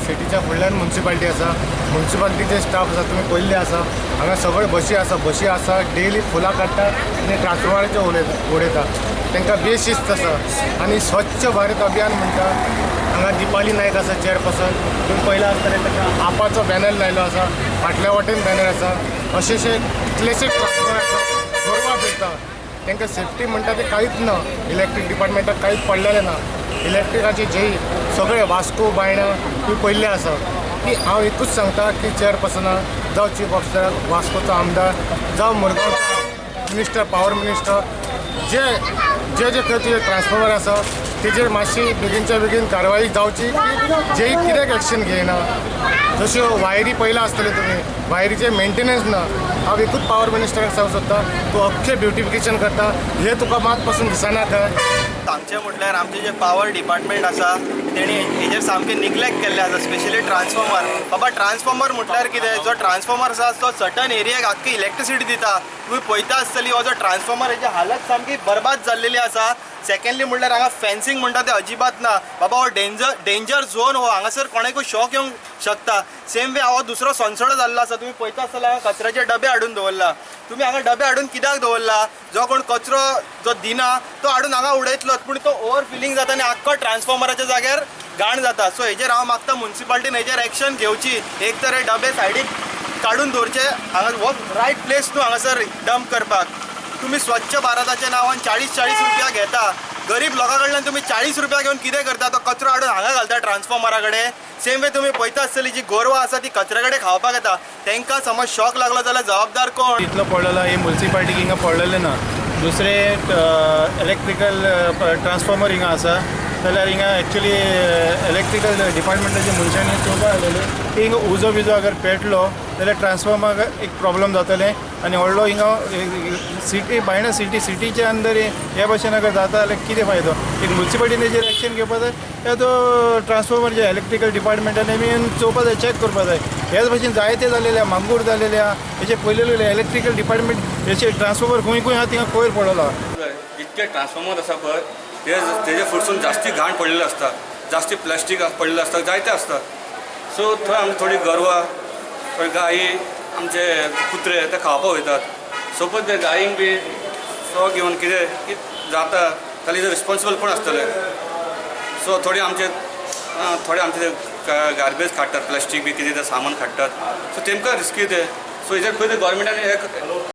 सिटीच्या फुडल्यान मुन्सिपाल्टी आसा. मुन्सिपाल्टीचे स्टाफ आसा, तुमी पळयल्ले आसा. हांगा सगळे बशी आसा, बशी आसा, डेली फुलां काडटा आनी ट्रान्सफॉर्मराचेर उडयता. तांकां बेशिस्त आसा. आनी स्वच्छ भारत अभियान म्हणटा, हांगा दिपाली नायक आसा चेअरपर्सन. तुमी पळयलां आसतलें, ताका आपाचो बॅनर लायलो आसा, फाटल्या वाटेन बॅनर आसा. अशे अशे कितलेशे ट्रान्सफॉर्मर आसा, गोरवां फिरता, तांकां सेफ्टी म्हणटा ते कांयच ना. इलेक्ट्रीक डिपार्टमेंटाक कांयच पडलेलें ना. इलेक्ट्रिकाचे जेई सगळे वास्को, बायणा तुमी पळयल्लें आसा. की हांव एकूच सांगता की चेअरपर्सनाक जावं चीफ ऑफिसराक, वास्कोचो आमदार जावं मुरगांवचो मिनिस्टर, पावर मिनिस्टर, जे जे जे खंय तुजे ट्रान्सफॉर्मर आसा तेजेर मातशी बेगीनच्या बेगीन कारवाई जावची की जेई कित्याक एक्शन घेयना. जश्यो वायरी पळयला आसतले तुमी, वायरीचे मेंटेनन्स ना. हांव एकूच पावर मिनिस्टराक सांगूंक सोदता, तूं अख्खें ब्युटिफिकेशन करता, हें तुका मात पसून दिसना काय? सांगचें म्हटल्यार आमचें जें पावर डिपार्टमेंट आसा, तेणी हेजेर सामकें निग्लेक्ट केल्लें आसा, स्पेशली ट्रान्सफॉर्मर. बाबा, ट्रान्सफॉर्मर म्हटल्यार कितें? जो ट्रान्सफॉर्मर आसा तो सर्टन एरियाक आख्खी इलेक्ट्रिसिटी दिता. तुमी पळयता आसतली, हो जो ट्रान्सफॉर्मर, हेजी हालत सामकी बरबाद जाल्लेली आसा. सेकंडली म्हणल्यार हांगा फेन्सिंग म्हणटा तें अजिबात ना. बाबा, हो डेंजर झोन हो. हांगासर कोणाकूय शॉक येवंक शकता. सेम वे हो दुसरो सोनसडो जाल्लो आसा. तुमी पळयता आसतले, हांगा कचऱ्याचे डबे हाडून दवरला. तुमी हांगा डबे हाडून कित्याक दवरला? जो कोण कचरो जो दिना तो हाडून हांगा उडयतलोच, पूण तो ओवर फिलिंग जाता आनी आख्खो ट्रान्सफॉर्मराच्या जाग्यार घाण जाता. सो हेजेर हांव मागता, मुन्सिपाल्टीन हेजेर एक्शन घेवची. एक तर हे डबे सायडीक काडून दवरचे. हांगा हो रायट प्लेस न्हू हांगासर डंप करपाक. तुमी स्वच्छ भारताच्या नांवान 40-40 रुपया घेता. गरीब लोकां कडल्यान तुमी 40 रुपया घेवन कितें करता? तो कचरो हाडून हांगा घालता ट्रान्सफॉर्मरा कडेन. सेम वे तुमी पळयता आसतली, जी गोरवां आसा ती कचऱ्या कडेन खावपाक येता. तांकां समज शॉक लागलो जाल्यार जबाबदार कोण? इतलो पडलेलो, ही मुन्सिपाल्टीक हिंगा पडलेलें ना. दुसरे इलेक्ट्रिकल ट्रान्सफॉर्मर हिंगा आसा जाल्यार हिंगा एक्चुली इलेक्ट्रिकल डिपार्टमेंटाच्या मनशांनी चोवपा आसलेलें की हिंगा उजो बिजो अगर पेटलो जाल्यार ट्रान्सफॉर्मराक एक प्रॉब्लम जातलें. आनी व्हडलो हिंगा सिटी, बायणा सिटी, सिटीच्या अंदर हे भशेन अगर जाता जाल्यार कितें फायदो? एक मुन्सिपाल्टीन तेजेर एक्शन घेवपा जाय या तो ट्रान्सफॉर्मर जे इलेक्ट्रिकल डिपार्टमेंटान बी चोवपा जाय, चॅक करपा जाय. हेच भशेन जायते जालेले आहा, मांगूर जालेले आहा. हेचे पयलेले इलेक्ट्रिकल डिपार्टमेंट हेचे ट्रान्सफॉर्मर खंय खंय आहा, थिंगा कोयर पडलेलो आहा. जितके ट्रान्सफॉर्मर आसा पळय, ते तेजे फुडसून जास्ती घाण पडलेले आसता, जास्ती प्लास्टीक पडलेलें आसता, जायते आसता. सो थंय आमची थोडी गोरवां, थोडी गायी, आमचे कुत्रे ते खावपाक वयतात. सपोज ते गायींक बी शॉक घेवन कितें कितें जाता जाल्यार रिस्पॉन्सिबल कोण आसतले? सो थोडे आमचे गार्बेज काडटात, प्लास्टीक बी कितें ते सामान काडटात, सो तेमकां रिस्की ते. सो हेजेर खंय ते गोवोरमेंटान एक